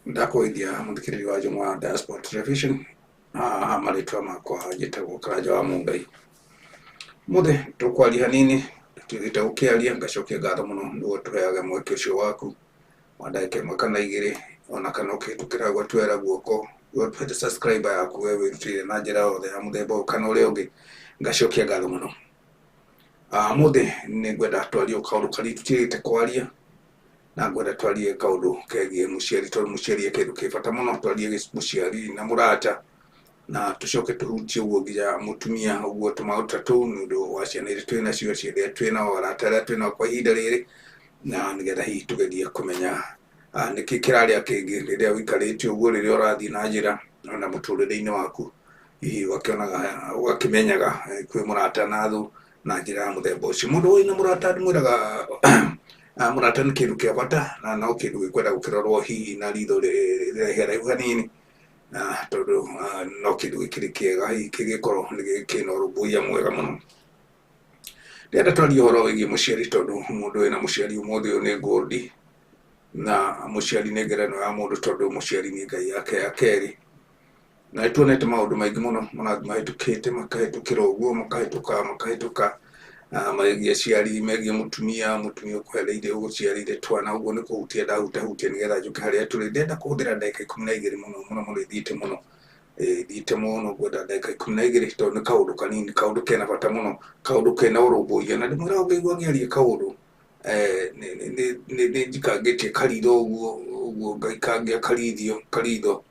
Ndakũgeithia mũthikĩrĩria wa Njũng'wa Diaspora Television, haha marĩtwa makwa njĩtagwo Karanja wa Mũngai. Mũthĩ tũkwaria hanini, tũthiĩte gũkĩaria, ngacokia ngatho mũno nĩguo tũheage mweke ũcio waku wa ndagĩka ĩmwe kana igĩrĩ, ona kana ũkĩhĩtũkĩra ũgatwĩra guoko, ũgatũhe subscriber yaku we wĩrutĩire na njĩra yothe ya mũthemba ũyũ kana ũrĩa ũngĩ, ngacokia ngatho mũno. Mũthĩ nĩ ngwenda twarie kaũndũ karĩa tũtigĩte kwaria, na ngwenda twarie kaũndũ kegiĩ mũciari, tondũ mũciari e kĩndũ kĩ bata mũno, twarie mũciari na mũrata, na tũcoke tũhutie ũguo nginya mũtumia, ũguo tũmaũndũ ta tũu nĩ ũndũ wa ciana iria twĩ nacio, ciana iria twĩ nao, arata arĩa twĩ nao kwa ihinda rĩrĩ, na nĩgetha hihi tũgerie kũmenya nĩkĩ kĩrarĩa kĩngĩ rĩrĩa ũikarĩte ũguo, rĩrĩa ũrathiĩ na njĩra ona mũtũrĩre-inĩ waku, hihi ũgakĩonaga ũgakĩmenyaga kwĩ mũrata na thũ na njĩra ya mũthemba ũcio. Mũndũ wĩna mũrata ndĩmwĩraga mũrata nĩ kĩndũ kĩa bata na no kĩndũ gĩkwenda gũkĩrorwo hihi na ritho rĩraiharaihu hanini, tondũ no kĩndũ gĩkĩrĩ kĩega hihi kĩngĩkorwo kĩna ũrũmbũiya mwega mũno. Ndĩrenda twarie ũhoro wĩgiĩ mũciari, tondũ mũndũ wĩna mũciari ũmũthĩ ũyũ nĩ gold, na mũciari nĩ ngerenwa ya mũndũ, tondũ mũciari nĩ Ngai yake ya kerĩ. Na nĩ tuonete maũndũ maingĩ mũno marathiĩ mahĩtũkĩte, makahĩtũkĩra ũguo, makahĩtũka makahĩtũka, megiĩ aciari, megiĩ mũtumia, mũtumia ũkũhereire ũgũciarĩire twana, ũguo nĩ kũhutia ndahutahutia nĩgetha njũke harĩa tũrĩ. Ndĩrenda kũhũthĩra ndagĩka 12 mũno mũno mũno, ithiĩte mũno, ithiĩte mũno, ngwenda ndagĩka 12 tondũ nĩ kaũndũ kanini, kaũndũ kena bata mũno, kaũndũ kena ũrũmbũiya, na ndĩmwĩraga ũngĩigua ngĩaria kaũndũ nĩ njikangĩtie karitho ũguo ũguo, ngaikangia karithio karitho,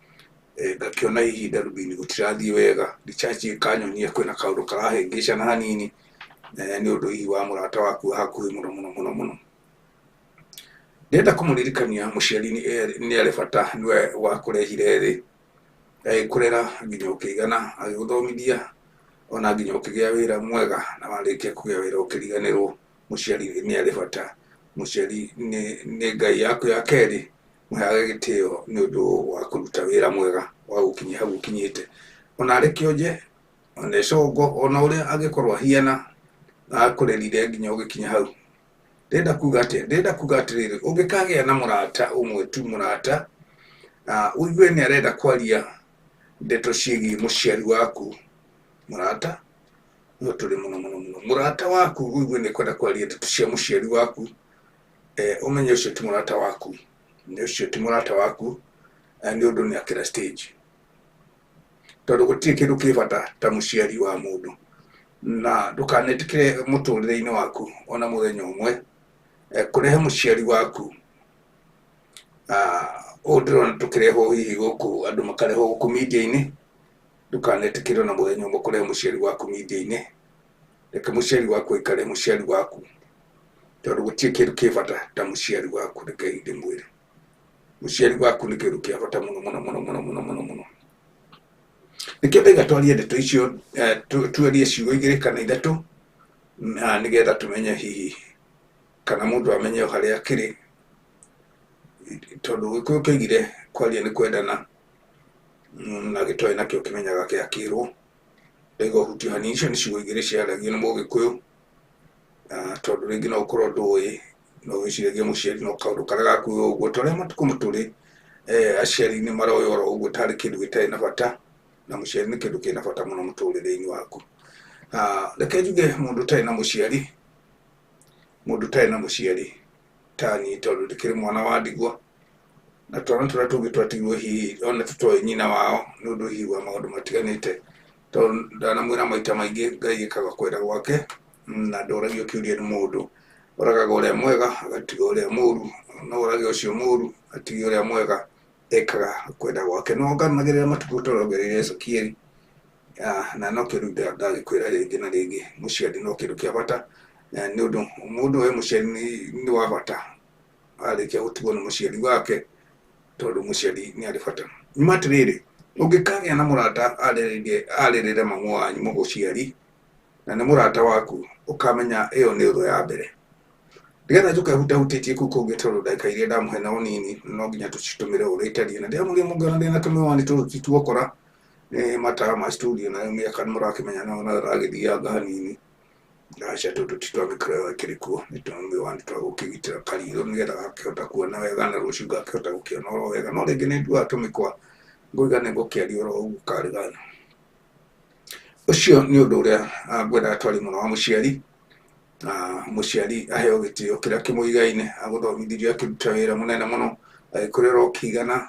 ngakĩona hihi ndarubini gũtirathiĩ wega, research ĩkanyonia kwĩna kaũndũ karahĩngĩcana hanini, nĩ ũndũ hihi wa mũrata waku wa hakuhĩ mũno mũno mũno mũno. Ndĩrenda kũmũririkania mũciari nĩ arĩ bata, nĩwe wakũrehire thĩ, agĩkũrera nginya ũkĩigana, agĩgũthomithia ona nginya ũkĩgĩa wĩra mwega, na warĩkia kũgĩa wĩra ũkĩriganĩrwo. Mũciari nĩ arĩ bata, mũciari nĩ Ngai yaku ya kerĩ, mũheage gĩtĩo nĩ ũndũ wa kũruta wĩra mwega wa gũkinyia hau ũkinyĩte. Ona arĩ kĩonje, ona ĩcongo, ona ũrĩa angĩkorwo ahiana, akũrerire nginya ũgĩkinya hau. Ndĩrenda kuga atĩa? Ndĩrenda kuga atĩrĩrĩ, ũngĩkagĩa na mũrata ũmwe tu, mũrata ũigue nĩ arenda kwaria ndeto ciĩgiĩ mũciari waku, mũrata no tũrĩ mũno mũno mũno, mũrata waku ũigue nĩ kwenda kwaria ndeto cia mũciari waku, ũmenye ũcio ti mũrata waku, nĩ ũcio ti mũrata waku, nĩ ũndũ nĩ akĩra stage, tondũ gũtirĩ kĩndũ kĩ bata ta mũciari wa mũndũ, na ndũkanetĩkĩre mũtũrĩre-inĩ waku ona mũthenya ũmwe kũrehe mũciari waku. Ũũ ndĩrona tũkĩrehwo hihi gũkũ, andũ makarehwo gũkũ media-inĩ, ndũkanetĩkĩre ona mũthenya ũmwe kũrehe mũciari waku media-inĩ. Reke mũciari waku aikare mũciari waku, tondũ gũtirĩ kĩndũ kĩ bata ta mũciari waku. Reke ndĩmwĩre, mũciari waku nĩ kĩndũ kĩa bata mũno mũno mũno mũno mũno mũno mũno. Nĩkĩo ndaiga twarie ndeto icio, twarie ciugo igĩrĩ kana ithatũ, na nĩgetha tũmenye hihi kana mũndũ amenye harĩa akĩrĩ, tondũ Gĩkũyũ kĩoigire kwaria nĩ kwendana, na gĩtoĩ nakĩo kĩmenyaga gĩakĩrwo. Ndaiga ũhutio hanini, icio nĩ ciugo igĩrĩ ciaragio nĩ Mũgĩkũyũ, tondũ rĩngĩ no ũkorwo ndũĩ, no wĩciragie mũciari no kaũndũ karĩa gakuhĩ ũguo, ta ũrĩa matukũ tũrĩ, aciari nĩ maroywo oro ũguo tarĩ kĩndũ gĩtarĩ na bata, na mũciari nĩ kĩndũ kĩna bata mũno mũtũrĩre-inĩ waku. Reke njuge mũndũ ũtarĩ na mũciari, mũndũ ũtarĩ na mũciari ta niĩ, tondũ ndĩkĩrĩ mwana wa ndigwa, na twana tũrĩa tũngĩ twatigirwo hihi ona tũtoĩ nyina wao nĩ ũndũ hihi wa maũndũ matiganĩte, tondũ ndanamwĩra maita maingĩ Ngai ĩkaga kwenda gwake, na ndoragio kĩũria nĩ mũndũ. Oragaga ũrĩa mwega agatiga ũrĩa mũru, no orage ũcio mũru atige ũrĩa mwega, ekaga kwenda gwake. No nganagĩrĩra matukũ tũrongereire Ezekieli, na no kĩndũ ndagĩkwĩra rĩngĩ na rĩngĩ, mũciari no kĩndũ kĩa bata, nĩ ũndũ mũndũ we mũciari nĩ wa bata arĩkia gũtigwo nĩ mũciari wake, tondũ mũciari nĩ arĩ bata. Nyuma atĩrĩrĩ, ũngĩkagĩa na mũrata arĩrĩre mamu wanyu mũgũciari, na nĩ mũrata waku, ũkamenya ĩyo nĩ ũthũ ya mbere. Nĩgetha njũke hutahutĩtie kũu kũngĩ, tondũ ndagĩka iria ndamũhe no nini, no nginya tũcitũmĩre ũrĩa itariĩ. Na ndĩramũria mũngĩona ndĩna tũmĩwani tũtũ ti tuokora, nĩ matawa ma studio, na mĩaka nĩ mũrakĩmenya no aragĩthianga hanini. Aca tũtũ ti twa mĩkora ĩyo ĩkĩrĩ kuo, nĩ twa mĩwani twa gũkĩgitĩra karitho nĩgetha gakĩhota kuona wega na rũciũ gakĩhota gũkĩona oro wega. No rĩngĩ nĩ nduaga tũmĩkwa ngoiga nĩ ngũkĩaria oro ũguo karĩ gana. Ũcio nĩ ũndũ ũrĩa ngwendaga twarie mũno wa mũciari. Mũciari aheo gĩtĩo kĩrĩa kĩmũigaine, agũthomithirie akĩruta wĩra mũnene mũno, agĩkũrera ũkĩigana,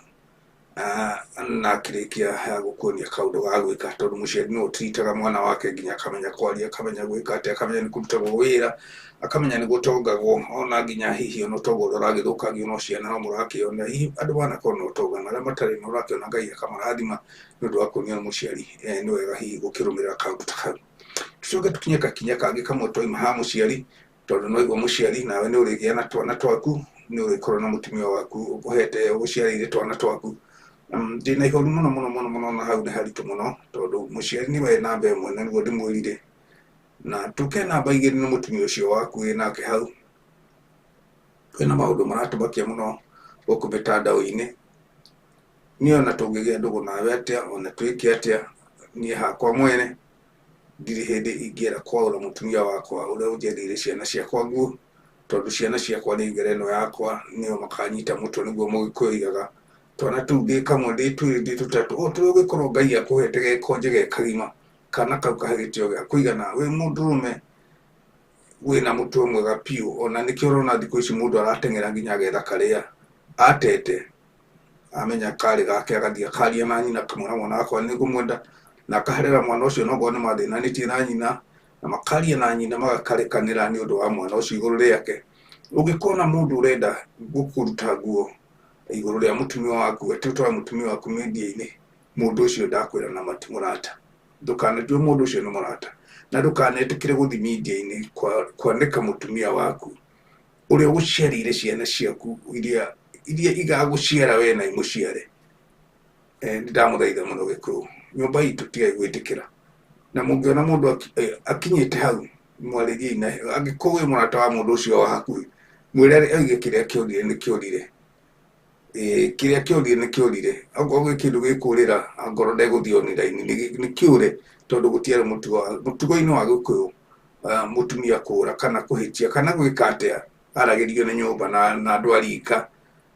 na akĩrĩkia gũkuonia kaũndũ ga gwĩka, tondũ mũciari nĩwe ũtiritaga mwana wake nginya akamenya kwaria, akamenya gwĩka atĩa, akamenya nĩ kũrutagwo wĩra, akamenya nĩ gũtongagwo, ona nginya hihi ona ũtonga ũrĩa ũragĩthũkangio no ciana no mũrakĩona, hihi andũ manakorwo na ũtonga na arĩa matarĩ no ũrakĩona Ngai akamarathima nĩ ũndũ wa kuonio nĩ mũciari. Nĩ wega hihi gũkĩrũmĩrĩra kaũndũ ta kau. Tũcoke tũkinye gakinya kangĩ kamwe twaima ha mũciari, tondũ no igua mũciari nawe nĩ ũrĩgĩa na twana twaku, nĩ ũrĩkorwo na mũtumia waku ũkũhete ũgũciarĩire twana twaku. Ndĩna ihoru mũno mũno mũno mũno, na hau nĩ haritũ mũno, tondũ mũciari nĩwe namba ĩmwe na nĩguo ndĩmwĩrire. Na tũke namba igĩrĩ nĩ mũtumia ũcio waku wĩ nake hau. Kwĩna maũndũ maratũmakia mũno gũkũ mĩtandao-inĩ. Niĩ ona tũngĩgĩa ndũgũ nawe atĩa, ona twĩke atĩa, niĩ hakwa mwene ndirĩ hĩndĩ ingĩenda kwaũra mũtumia wakwa ũrĩa ũnjendeire ciana ciakwa nguo, tondũ ciana ciakwa nĩ ngerenwa yakwa, nĩo makanyita mũtwe nĩguo mũgĩkũyũ oigaga. Twana tũu ndĩ kamwe, ndĩ twĩrĩ, ndĩ tũtatũ, o tũrĩa ũngĩkorwo Ngai akũhete gekonje ge kagima, kana kau kahe gĩtĩo gĩa kũigana. Wĩ mũndũrũme wĩna mũtwe mwega biũ, ona nĩkĩo ũrona thikũ ici mũndũ arateng'era nginya agetha karĩa atete, amenya karĩ gake agathiĩ akaria na nyina akamwĩra mwana wakwa nĩ ngũmwenda, na akaherera mwana ũcio nokorwo nĩ mathĩnanĩtie na nyina, na makaria na nyina magakarekanĩra nĩ ũndũ wa mwana ũcio igũrũ rĩake. Ũngĩkona mũndũ ũrenda gũkũruta nguo igũrũ rĩa mũtumia waku, atĩ ũtware mũtumia waku media-inĩ, mũndũ ũcio ndakwĩra na mati mũrata. Ndũkanatue mũndũ ũcio nĩ mũrata, na ndũkanetĩkĩre gũthiĩ media-inĩ kwanĩka mũtumia waku ũrĩa ũgũciarĩire ciana ciaku iria igagũciara we na imũciare. Nĩ ndamũthaitha mũno Gĩkũyũ, nyũmba itũ tigai gwĩtĩkĩra. Na mũngĩona mũndũ akinyĩte hau, mwarĩriei na angĩkorwo wĩ mũrata wa mũndũ ũcio wa hakuhĩ, mwĩre oige kĩrĩa kĩorire nĩ kĩorire. Kĩrĩa kĩorire nĩ kĩorire. Okorwo gwĩ kĩndũ gĩkũrĩra, angorwo ndegũthiĩ online nĩ kĩũre, tondũ gũtiarĩ mũtugo-inĩ wa Gĩkũyũ, mũtumia kũra kana kũhĩtia kana gwĩka atĩa, aragĩrio nĩ nyũmba na andũ a rika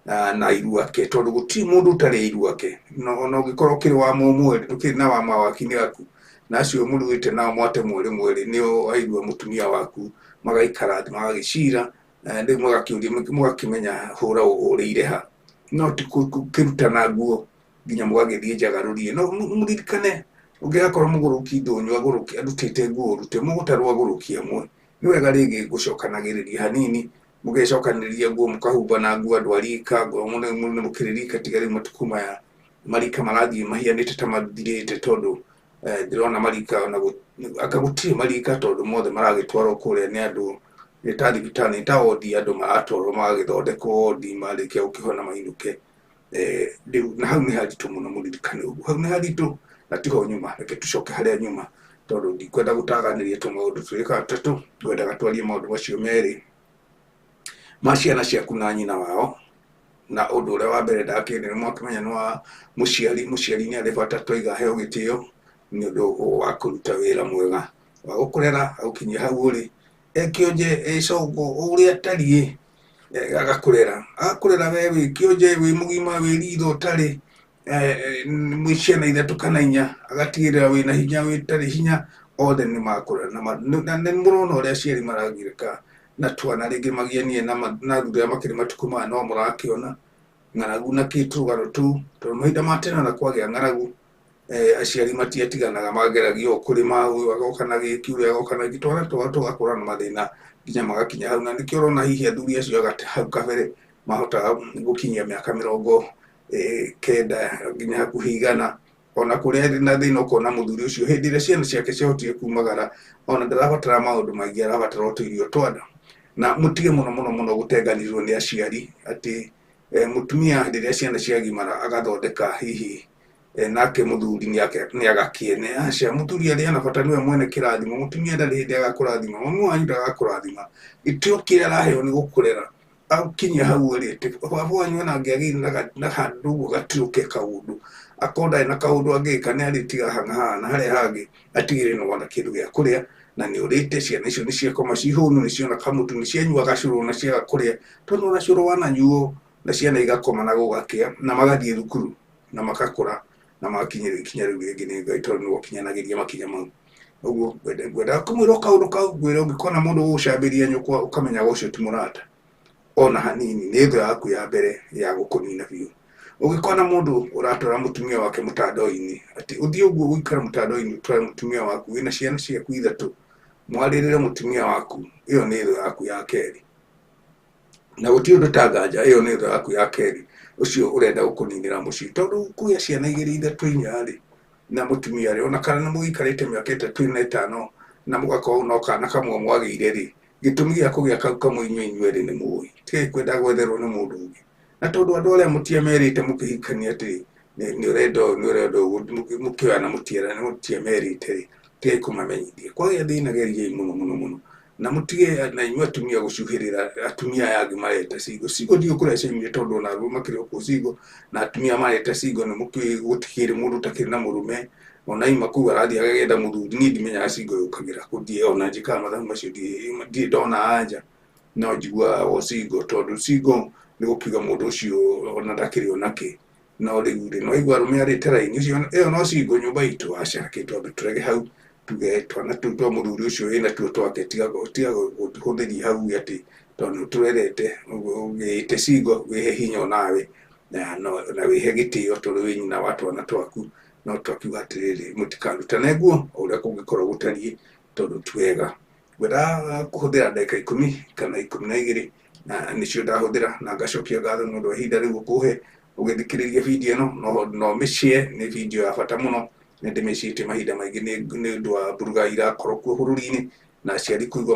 na airu ake, tondũ gũtirĩ mũndũ ũtarĩ airu ake. Ona ũngĩkorwo ũkĩrĩ wa mũmwe, ndũkĩrĩ na wa mawaki-inĩ aku, na acio mũruĩte nao mwate mweri mweri nĩo airua mũtumia waku, magaikara thĩ magagĩcira, rĩu mũgakĩũria mũgakĩmenya hũra ũrĩire ha. No ti gũkĩrutana nguo nginya mũgagĩthiĩ njagarũrie. No mũririkane ũngĩgakorwo mũgũrũki ndũnyũ agũrũki arutĩte nguo ũrute, mũgũtarwo agũrũki amwe. Nĩ wega rĩngĩ gũcokanagĩrĩria hanini, mũgecokanĩrĩria nguo mũkahumbana nguo andũ a rika, ngorwo nĩ mũkĩrĩ rika tiga rĩu matukũ maya marika marathiĩ mahianĩte ta mathirĩte, tondũ ndĩrona marika ona anga gũtirĩ marika, tondũ mothe maragĩtwarwo kũrĩa nĩ andũ, nĩ ta thibitarĩ, nĩ ta wondi andũ maratwarwo magagĩthondekwo wondi, marĩkia gũkĩhona mainũke. Rĩu na hau nĩ haritũ mũno, mũririkane ũguo, hau nĩ haritũ na tiho nyuma. Reke tũcoke harĩa nyuma, tondũ ndikwenda gũtaganĩria tũmaũndũ twĩrĩ kana tũtatũ, ngwendaga twarie maũndũ macio merĩ ma ciana ciaku na nyina wao. Na ũndũ ũrĩa wa mbere ndakĩrire nĩ mwakĩmenya nĩ wa mũciari. Mũciari nĩ arĩ bata twaiga aheo gĩtĩo nĩ ũndũ wa kũruta wĩra mwega wa gũkũrera agũkinyia hau ũrĩ, ekĩonje ĩcogo ũrĩa atariĩ, agakũrera, agakũrera we wĩ kĩonje, wĩ mũgima, wĩ ritho ũtarĩ, mwĩ ciana ithatũ kana inya, agatigĩrĩra wĩna hinya, wĩ ũtarĩ hinya, othe nĩ makũrera. Na nĩ mũrona ũrĩa aciari maragirĩka na twana rĩngĩ magianie na athuri arĩa makĩrĩ matukũ maya, no mũrakĩona ng'aragu na kĩ tũrũgano tũu, tondũ mahinda ma tene ona kwagĩa ng'aragu, aciari matiatiganaga, mageragia o kũrĩma, ũyũ agoka na gĩki, ũrĩa agoka na gĩki, twana twao tũgakũra na mathĩna nginya magakinya hau. Na nĩkĩo ũrona hihi athuri acio hau kabere mahotaga gũkinyia mĩaka mĩrongo kenda nginya hakuhĩ igana, ona kũrĩa na thĩna ũkona mũthuri ũcio hĩndĩ ĩrĩa ciana ciake ciahotire kumagara, ona ndarabatara maũndũ maingĩ, arabatara o tũirio twana. Na mũtige mũno mũno mũno gũtenganĩrwo nĩ aciari atĩ mũtumia hĩndĩ ĩrĩa ciana ciagimara agathondeka hihi nake mũthuri nĩ agakĩene. Aca, mũthuri arĩ ana bata nĩwe mwene kĩrathimo, mũtumia ndarĩ hĩndĩ agakũrathima, mami wanyu ndagakũrathima. Gĩtĩo kĩrĩa araheo nĩ gũkũrera agũkinyia hau ũrĩ, atĩ baba wanyu ona angĩagĩire na handũ ũguo gatirũke kaũndũ, akorwo ndarĩ na kaũndũ angĩka nĩ arĩtiga haha na haha na harĩa hangĩ, atigĩrĩre nĩ wona kĩndũ gĩa kũrĩa Na nĩ ũrĩte ciana icio nĩ ciakoma cihũnu, nĩ ciona kamũtu, nĩ cianyua gacũrũ na ciaga kũrĩa, tondũ ona cũrũ wananyuo na ciana igakoma na gũgakĩa na magathiĩ thukuru na makakũra na magakinyĩra ikinya rĩu rĩngĩ nĩ Ngai, tondũ nĩwe ũkinyanagĩria makinya mau. Ũguo ngwendaga kũmwĩra o kaũndũ kau, ngwĩra ũngĩkona mũndũ ũgũcambĩria nyũkwa ũkamenyaga ũcio ti mũrata ona hanini, nĩ thũ yaku ya mbere ya gũkũnina biũ. Ũngĩkona mũndũ ũratwara mũtumia wake mũtandao-inĩ, atĩ ũthiĩ ũguo gũikara mũtandao-inĩ ũtware mũtumia waku wĩna ciana ciaku ithatũ, mwarĩrĩre mũtumia waku, ĩyo nĩ thũ yaku ya kerĩ. Na gũtirĩ ũndũ ta nganja, ĩyo nĩ thũ yaku ya kerĩ, ũcio ũrenda gũkũninĩra mũciĩ. Tondũ kũgĩa ciana igĩrĩ ithatũ inya rĩ, na mũtumia rĩ, ona kana nĩ mũgĩikarĩte mĩaka 3 na 5 na mũgakorwo no kana kamwe mwagĩire rĩ, gĩtũmi gĩa kũgĩa kau kamwe inyuĩ inyuerĩ nĩ mũĩ, tigai kwenda gwetherwo nĩ mũndũ ũngĩ. Na tondũ andũ arĩa mũtiamerĩte mũkĩhikania atĩ nĩ ũrenda ũũ, nĩ ũrenda ũũ, mũkĩoyana mũtiamerĩte rĩ, tigai kũmamenyithia. Kwagĩa thĩna geriai mũno mũno mũno. Na mũtige na inyuĩ atumia gũcuhĩrĩra atumia aya angĩ mareta cingo. Cingo ndiũĩ kũrĩa ciaumire tondũ ona arũme makĩrĩ o kũu cingo, na atumia mareta cingo nĩ mũkĩũĩ gũtikĩrĩ mũndũ ũtakĩrĩ na mũrũme, ona aima kũu arathiĩ agagĩetha mũthuri. Niĩ ndimenyaga cingo yũkagĩra kũ, ndiĩ ona njĩkaga mathabu macio, ndirĩ ndona anja, no njiguaga o cingo, tondũ cingo nĩ gũkiuga mũndũ ũcio ona ndakĩrĩ ona kĩ. No rĩu rĩ, no waigua arũme arĩte raini ũcio, ĩyo no cingo nyũmba itũ, aca, reke twambe tũrege hau, tuge twana tũu twa mũthuri ũcio wĩna tuo twake, tiga gũtũhũthĩria hau atĩ tondũ nĩ ũtũrerete, ũgĩte cingo, wĩhe hinya onawe, na wĩhe gĩtĩo tondũ wĩ nyina wa twana twaku. No twakiuga atĩrĩrĩ, mũtikarutane nguo o ũrĩa kũngĩkorwo gũtariĩ, tondũ ti wega. Ngwendaga kũhũthĩra ndagĩka 10 kana 12 na nĩcio ndahũthĩra, na ngacokia ngatho nĩ ũndũ wa ihinda rĩu ũkũhe ũgĩthikĩrĩria video ĩno. No mĩshare, nĩ video ya bata mũno, nĩ ndĩmĩciĩte mahinda maingĩ nĩ ũndũ wa mburuga irakorwo kuo bũrũri-inĩ, na aciari kũigua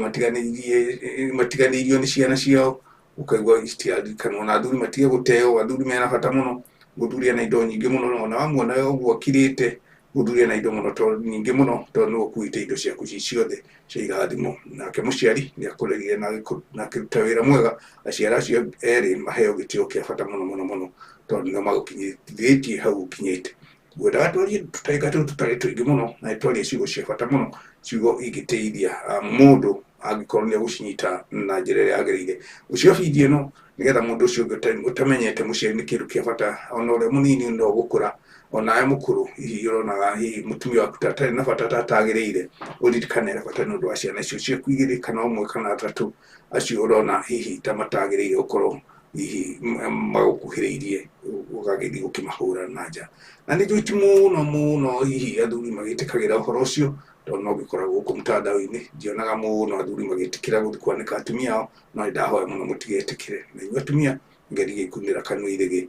matiganĩirio nĩ ciana ciao, ũkaigua citiaririkanwo, na athuri matige gũteo, athuri mena bata mũno, mũthuri ena indo nyingĩ mũno, ona wamuona ũguo akirĩte, mũthuri ena indo mũno tondũ nyingĩ mũno, tondũ nĩwe ũkuĩte indo ciaku ci ciothe cia irathimo. Nake mũciari nĩ akũrerire na akĩruta wĩra mwega, aciari acio erĩ maheo gĩtĩo kĩa bata mũno mũno mũno, tondũ nĩo magũkinyithĩtie hau ũkinyĩte. Ngwendaga twarie tũtagĩka tũu tũtarĩ tũingĩ mũno, na twarie ciugo cia bata mũno, ciugo ingĩteithia mũndũ angĩkorwo nĩ egũcinyita na njĩra ĩrĩa yagĩrĩire. Ũcio video ĩno nĩgetha mũndũ ũcio ũngĩ ũtamenyete mũciari nĩ kĩndũ kĩa bata, ona ũrĩa mũnini no gũkũra, onawe mũkũrũ hihi ũronaga hihi mũtumia waku ta atarĩ na bata ta atagĩrĩire, ũririkane bata nĩ ũndũ wa ciana icio ciaku igĩrĩ kana ũmwe kana atatũ, acio ũrona hihi ta matagĩrĩire gũkorwo hihi magũkuhĩrĩirie, ũgagĩthiĩ gũkĩmahũra na nja. Na nĩ njũĩ ti mũno mũno hihi athuri magĩtĩkagĩra ũhoro ũcio, tondũ no gĩkoragwo gũkũ mtandao-inĩ, ndionaga mũno athuri magĩtĩkĩra gũthiĩ kwanĩka atumia ao, no nĩ ndahoya mũno mũtigetĩkĩre. Na inyuĩ atumia ngerigie kunĩra kanua irĩgĩ.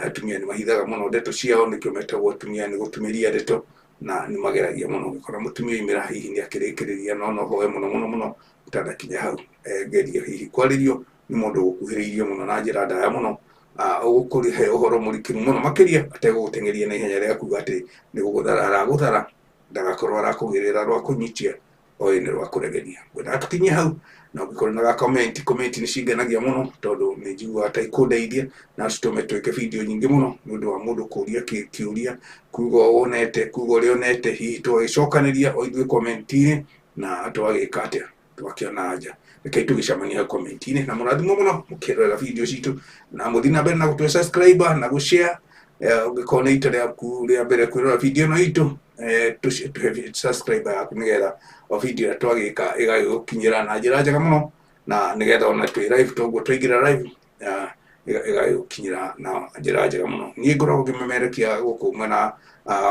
Atumia nĩ mahithaga mũno ndeto ciao, nĩkĩo metagwo atumia nĩ gũtumĩria ndeto, na nĩ mageragia mũno. Ũngĩkora mũtumia oimĩra hihi nĩ akĩrĩkĩrĩria, no no hoe mũno mũno mũno ũtanakinya hau. Ngeria hihi kwarĩrio nĩ mũndũ ũgũkuhĩrĩirie mũno na njĩra ndaya mũno, ũgũkũhe ũhoro mũrikĩru mũno makĩria, ategũgũteng'eria na ihenya rĩa kuga atĩ nĩ gũgũthara aragũthara, ndagakorwo arakũgĩrĩra rwa kũnyitia, oĩ nĩ rwa kũregeria. Ngwendaga tũkinyie hau, na ũngĩkorwo na comment, comment nĩ cingenagia mũno, tondũ nĩ njiguaga ta ikũndeithia, na citũme twĩke video nyingĩ mũno, nĩ ũndũ wa mũndũ kũũria kĩũria, kuga wonete, kuga ũrĩa onete, hihi tũgagĩcokanĩria o ithuĩ comment-inĩ, na tũgagĩka atĩa, tũgakĩona anja. Rekei tũgĩcemanie hau comment-inĩ, na mũrathimwo mũno mũkĩrorera video citũ, na mũthiĩ na mbere na gũtũhe subscribe na gũshare. Ũngĩkorwo nĩ rita rĩaku rĩa mbere kwĩrora video ĩno itũ, tũhe subscribe yaku nĩgetha o video ĩrĩa twagĩka ĩgagĩgũkinyĩra na njĩra njega mũno, na nĩgetha ona twĩ live toguo twaingĩra live, ĩgagĩgũkinyĩra na njĩra njega mũno. Niĩ ngoragwo ngĩmemerekia gũkũ mwena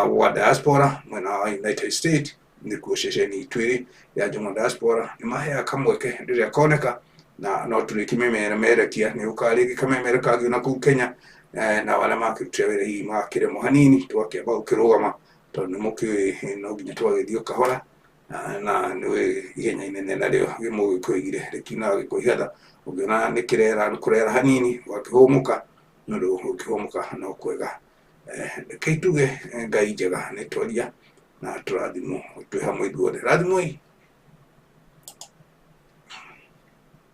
wa diaspora, mwena wa United States, nĩkuo ceceni itũ ĩrĩ ya Njũng'wa Diaspora. Nĩ maheaga kamweke rĩrĩa koneka, na no tũrĩkĩmemerekia, nĩ gũkaga rĩngĩ kamemere kangĩ ona kũu Kenya, na arĩa makĩrutĩra wĩra hihi magakĩremwo hanini, tũgakĩamba gũkĩrũgama, tondũ nĩ mũkĩũĩ no nginya tũgagĩthiĩ o kahora, na nĩ ihenya inene narĩo mũgĩkũigire rĩkiunaga gĩkũihatha, ũngĩona nĩ kĩrera nĩ kũrera hanini, ũgakĩhũmũka, nĩ ũndũ ũkĩhũmũka no kwega. Rekei tuge Ngai njega nĩ twaria na tũrathimwo twĩ hamwe ithuothe. Rathimwoi.